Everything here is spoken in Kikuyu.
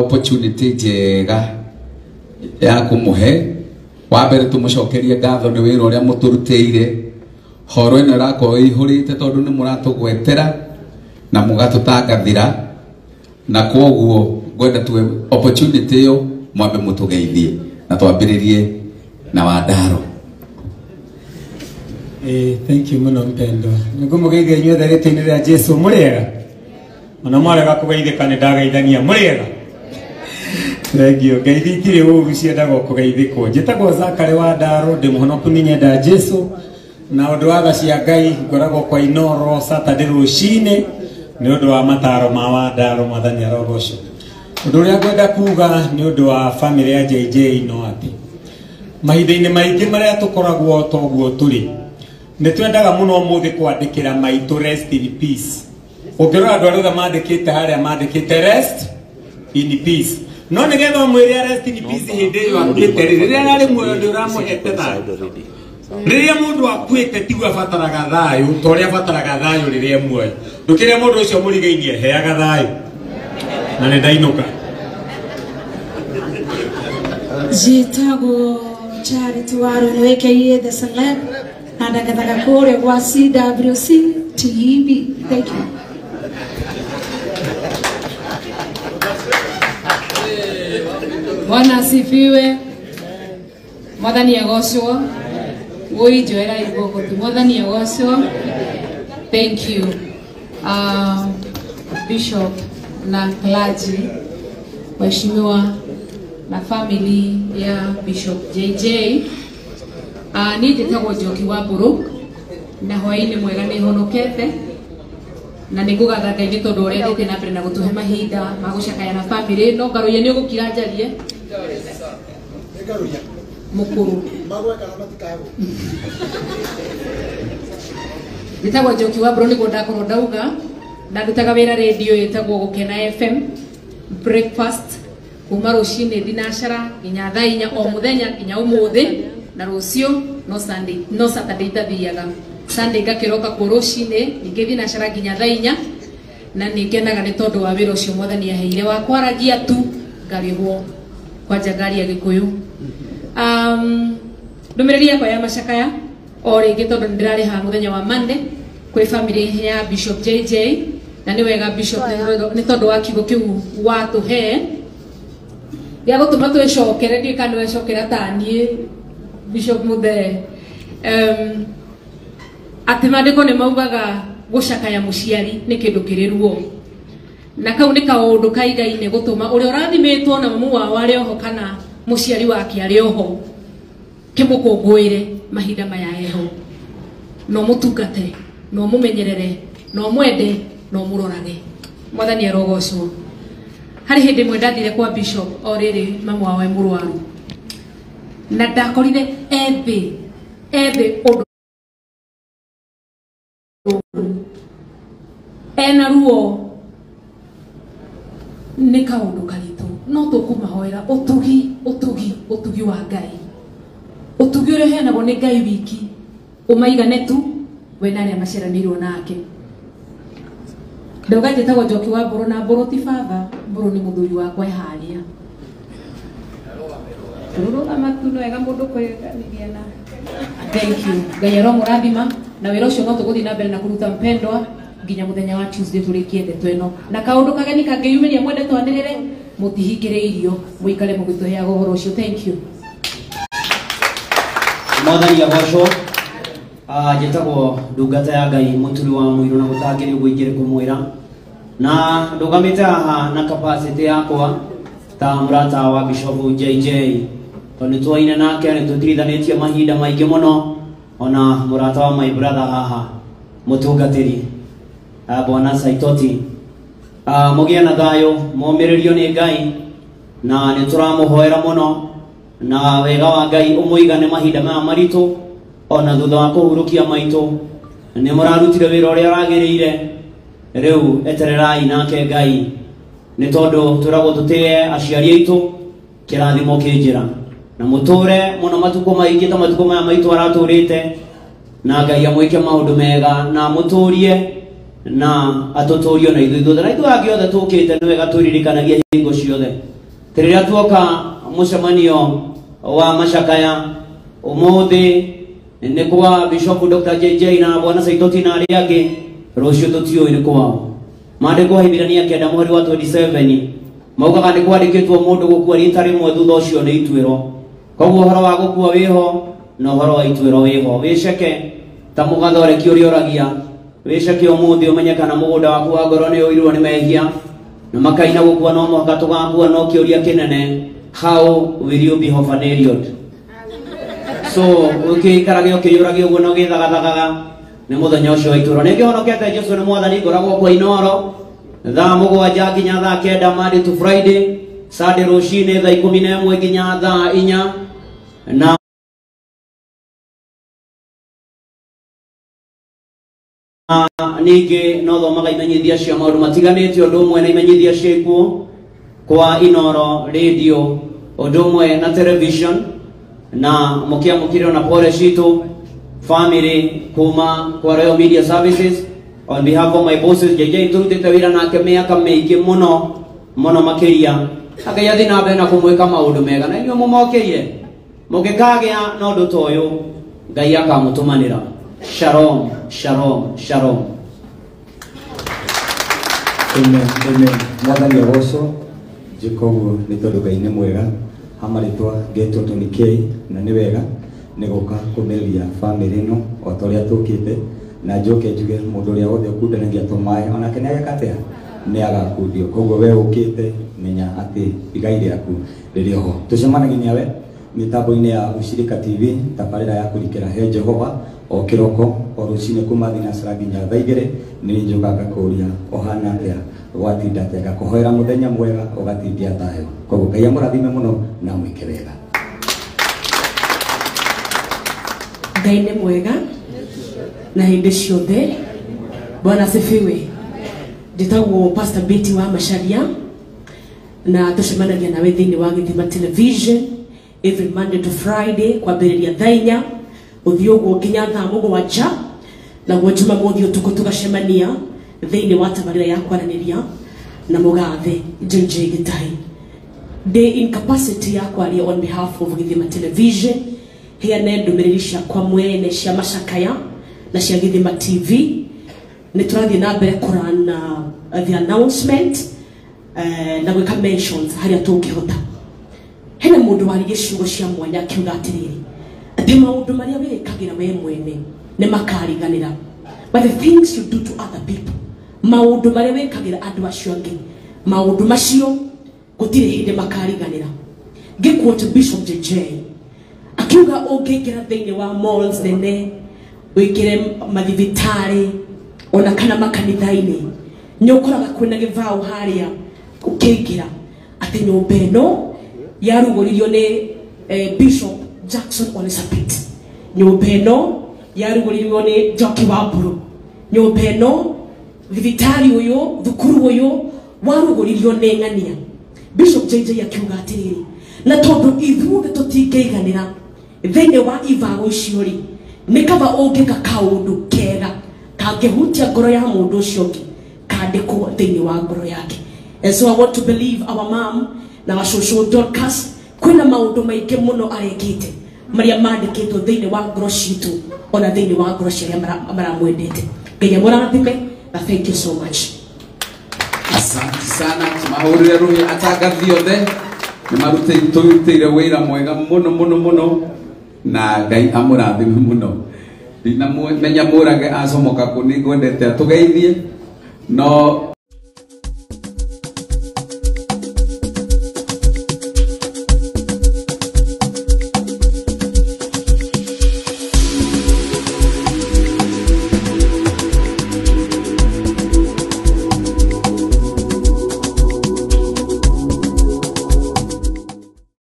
Opportunity njega ya kumuhe wa mbere tumucokerie ngatho ni wira uria muturutire horo ino irakorwo ihurite tondu ni muratugwetera na mugatutangathira na kwoguo ngwenda tuwe opportunity iyo mwambe mutugeithie na twambiririe na Wandaro. Thank you muno mpendwa. Nĩngũmũgeithia inyuothe rĩtwa-inĩ rĩa Jesu. Mũrĩega? Ona mwarega kũgeithĩka nĩ ndageithania. Mũrĩega? Thank you. Ngeithi itirĩ ũru ciendagwo kũgeithĩkwo. Njĩtagwo Zakari Wandaro, ndĩ mũhonoku nĩ nyenda Jesu na ũndũ wa tha cia Ngai ngoragwo kwa Inoro Saturday rũcinĩ nĩ ũndũ wa mataro ma Wandaro. Mwathani arogocwo. Ũndũ ũrĩa ngwenda kuga nĩ ũndũ wa family ya JJ no atĩ mahinda-inĩ maingĩ marĩa tũkoragwo toguo tũrĩ nĩ twendaga mũno ũmũthĩ kwandĩkĩra maitũ rest in peace. Ũngĩrora andũ arĩa othe mandĩkĩte harĩa mandĩkĩte rest in peace, no nĩgetha ũmwĩre rest in peace hĩndĩ ĩyo akuĩte rĩ, rĩrĩa ararĩ muoyo nĩ ũramũhete thayũ. Rĩrĩa mũndũ akuĩte tiguo abataraga thayũ ta ũrĩa abataraga thayũ rĩrĩa e muoyo. Ndũkĩrĩa mũndũ ũcio mũrigainie heaga thayũ na nĩ ndainũka. Njĩtagwo Charity Waru aka The Celeb na ndagethaga kũrĩa gwa CWC TV. Thank you. Bwana asifiwe. Mwathani agocwo. Woi njoera igoko tu. Mwathani agocwo. Thank you. Bishop na clergy, waheshimiwa na family ya Bishop JJ. Niĩ njĩtagwo Njoki wa Mbũrũ na hwaĩ-inĩ mwega nĩ honokete na nĩ ngũgatha Ngai nĩ tondũ ũrĩa thiĩte na mbere na gũtũhe mahinda ma gũcakaya na family. No ngaroia nĩ ũgũkira njarie mũkũrũ. Njĩtagwo Njoki wa Mbũrũ nĩguo ndakorwo ndauga na ndutaga wĩra radio ĩtagwo Gũkena FM breakfast kuma rũcinĩ thinacara nginya thaa inya o mũthenya nginya ũmũthĩ na rũciũ no Sunday, no Saturday itathiaga. Sunday ngakĩroka kuo rũcinĩ ningĩ thinacara nginya thaa inya na nĩ ngenaga nĩ tondũ wa wĩra ũcio Mwathani aheire wa kwaragia tu ngarĩhwo kwanja ngari ya Gĩkũyũ. Ndũmĩrĩri yakwa ya macakaya o rĩngĩ tondũ nĩ ndĩrarĩha mũthenya wa Monday kwĩ family ya Bishop JJ na nĩ wega Bishop nĩ tondũ wa kiugo kĩu watũhe gĩa gũtũma twĩcokere. Ndiũĩ kana nĩwecokera ta niĩ Bishop Muthee. Atĩ maandĩko nĩ maugaga gũcakaya mũciari nĩ kĩndũ kĩrĩ ruo na kau nĩ kaũndũ kaigaine gũtũma ũrĩa ũrathimĩtwo na mamu wao arĩ oho kana mũciari wake arĩ oho kĩmũkũngũĩre mahinda maya eho, no mũtungate, no mũmenyerere, no mwende, no mũrorage. Mwathani arogocwo. Harĩ hĩndĩ ĩmwe ndathire kwa Bishop o rĩrĩ mamu wao e mũrwaru na ndakorire ethĩ ũndũ ena ruo nĩ kaũndũ karitũ no tũkũmahoera ũtugi ũtugi ũtugi wa Ngai, ũtugi ũrĩa ũheanagwo nĩ Ngai wiki ũmaigane tu we na arĩa maciaranĩirwo nake. Ndauga njĩtagwo Njoki wa Mbũrũ na Mbũrũ ti baba, Mbũrũ nĩ mũthuri wakwa harĩa. Rũrũgama tu nĩ wega mũndũ kwĩganithia na thank you. Ngai aromũrathima na wĩra ũcio no tũgũthiĩ na mbere na kũruta mpendwa nginya mũthenya wa Tuesday tũrĩkie ndeto ĩno na kaũndũ kageni kangĩyumĩria mwende twanĩrĩre mũtihingĩrĩirio mũikare mũgĩtũheaga ũhoro ũcio. Thank you. Mwathani agocwo. Njĩtagwo ndungata ya Ngai mũturi wa mũirũ na gũtangĩrĩ ũguo ingĩrĩ kũmwĩra na ndũgamĩte haha na capacity yakwa ta mũrata wa Bishop JJ tondũ nĩ twaine nake nĩ tũtirithanĩtie mahinda maingĩ mũno ona mũrata wa my brother haha mũtungatĩri Bwana Saitoti. Mũgĩe na thayũ momĩrĩrio nĩ Ngai na nĩ tũramũhoera mũno na wega wa Ngai ũmũigane mahinda maya maritũ ona thutha wa kũhurũkia maitũ nĩ mũrarutire wĩra ũrĩa ũragĩrĩire. Rĩu etererai nake Ngai nĩ tondũ twĩragwo tũtĩe aciari aitũ kĩrathimo kĩ njĩra na mũtũre mũno matukũ maingĩ ta matukũ maya maitũ aratũrĩte na Ngai amwĩke maũndũ mega na amũtũrie Na atũtũrio na ithuĩ ithuothe na ithuĩ angĩ othe tũkĩte nĩ wega twĩririkanagie hingo ciothe atĩ rĩrĩa tuoka mũcemanio wa macakaya ũmũthĩ nĩ kwa Bishop Dr. JJ na Bwana Saitoti na arĩa angĩ, rũciũ tũtiũĩ nĩ kwao. Maandĩko Ahibirania 9 mũhari wa 27 maugaga nĩ kwandĩkĩtwo mũndũ gũkua rita rĩmwe thutha ũcio nĩ ituĩro. Koguo ũhoro wa gũkua wĩho na ũhoro wa ituĩro wĩho. Wĩceke ta mũgathoreki ũrĩa ũragia, wĩceke ũmũthĩ ũmenye kana mũgũnda waku wa ngoro nĩ ũirwo nĩ mehia na makaina gũkua no mũhaka tũgakua, no kĩũria kĩnene, how will you be orphanaried? So ũkĩikarage ũkĩyũragia ũguo na ũgĩthagathagaga nĩ mũthenya ũcio wa itũũro. Nĩ ngĩhonokete Jesũ nĩ mwathani, ngoragwo kwa Inoro thaa 7 nginya thaa 9 Monday to Friday, Sunday rũcinĩ thaa 11 nginya thaa 4 na ningĩ no thomaga imenyithia cia maũndũ matiganĩte, ũndũ ũmwe na imenyithia cia ikuũ kwa Inoro radio, ũndũ ũmwe na television, na mũkĩamũkĩre na pole citũ family kuma kwa Royal Media Services on behalf of my bosses JJ turutĩte wĩra nake mĩaka mĩingĩ mũno mũno makĩria. Ngai athiĩ na mbere na kũmwĩka maũndũ mega na inyuĩ mũmokĩire mũngĩkagĩa na ũndũ ta ũyũ Ngai akamũtũmanĩra. Shalom, shalom, shalom. Amen, amen. Mwathani agocwo. Njĩka ũguo nĩ tondũ Ngai nĩ mwega. Hamarĩtwa ngetwo Tony K na nĩ wega nĩ gũka kũmĩrĩria family ĩno o ta ũrĩa tũkĩte, na njoke njuge mũndũ ũrĩa wothe ũkundanagia tũmaĩ onake nĩ ageka atĩa? Nĩ agakundio. Koguo we ũkĩte menya atĩ igai rĩaku rĩrĩ oho. Tũcemanagia nawe mĩtambo-inĩ ya Ushirika TV, tabarĩra ya kũrikĩra he Jehova o kĩroko o rũcinĩ kuma thinacara nginya thaa 2 nĩ njokaga ngakũria ũhana atĩa, gwatinda atĩa, ngakũhoera mũthenya mwega ũgatindia thayũ. Koguo Ngai amũrathime mũno na amwĩke wega. Ngai nĩ mwega na hĩndĩ ciothe. Bwana asifiwe. Njĩtagwo Pastor Betty wa Macharia na tũcemanagia nawe thĩinĩ wa Gĩthima Television every Monday to Friday kwambĩrĩria thaa 4 ũthiĩ ũguo nginya thaa 7, naguo Jumamothi ũtukũ tũgacemania thĩinĩ wa tabarĩra ya kwaranĩria na mũgathe JJ Gĩtahi. Ndĩ in capacity ya kwaria on behalf of Gĩthima Television, heane ndũmĩrĩri ciakwa mwene cia macakaya na cia Gĩthima TV. Nĩ tũrathiĩ na mbere kũrana the announcement na gwĩka mentions harĩa tũngĩhota. Hena mũndũ waririe ciugo cia mwanya akiuga atĩrĩrĩ, atĩ maũndũ marĩa wĩkagĩra we mwene nĩ makariganĩra, but the things you do to other people, maũndũ marĩa wĩkagĩra andũ acio angĩ, maũndũ macio gũtirĩ hĩndĩ makariganĩra. Ngĩquote Bishop JJ akiuga ũngĩingĩra thĩinĩ wa malls nene, wĩingĩre mathibitarĩ ona kana makanitha-inĩ, nĩ ũkoraga kwĩna gĩbaũ harĩa ũkĩingĩra atĩ nyũmba ĩno yarugũririo nĩ Bishop Jackson Ole Sapit, nyũmba ĩno yarugũririo nĩ Njoki wa Mburu, nyũmba ĩno, thibitarĩ ũyũ, thukuru ũyũ warugũririo nĩ ng'ania. Bishop JJ akiuga atĩrĩrĩ, na tondũ ithuothe tũtingĩiganĩra thĩinĩ wa ibago icio rĩ, nĩ kaba ũngĩka kaũndũ kega kangĩhutia ngoro ya mũndũ ũcio ũngĩ kandĩkwo thĩinĩ wa ngoro yake. And so I want to believe our mom na wacũcũ Dorcas kwĩna maũndũ maingĩ mũno arekĩte marĩa mandĩkĩtwo thĩinĩ wa ngoro citũ ona thĩinĩ wa ngoro cia arĩa maramwendete. Ngai amũrathime na thank you so much. Asante sana. Tumahũrĩre rũhĩ atangathi othe nĩ marutĩire wĩra mwega mũno mũno mũno na Ngai amũrathime mũno. Ndinamenya mũrage acomoka kũ, nĩ ngwendete atũgeithie no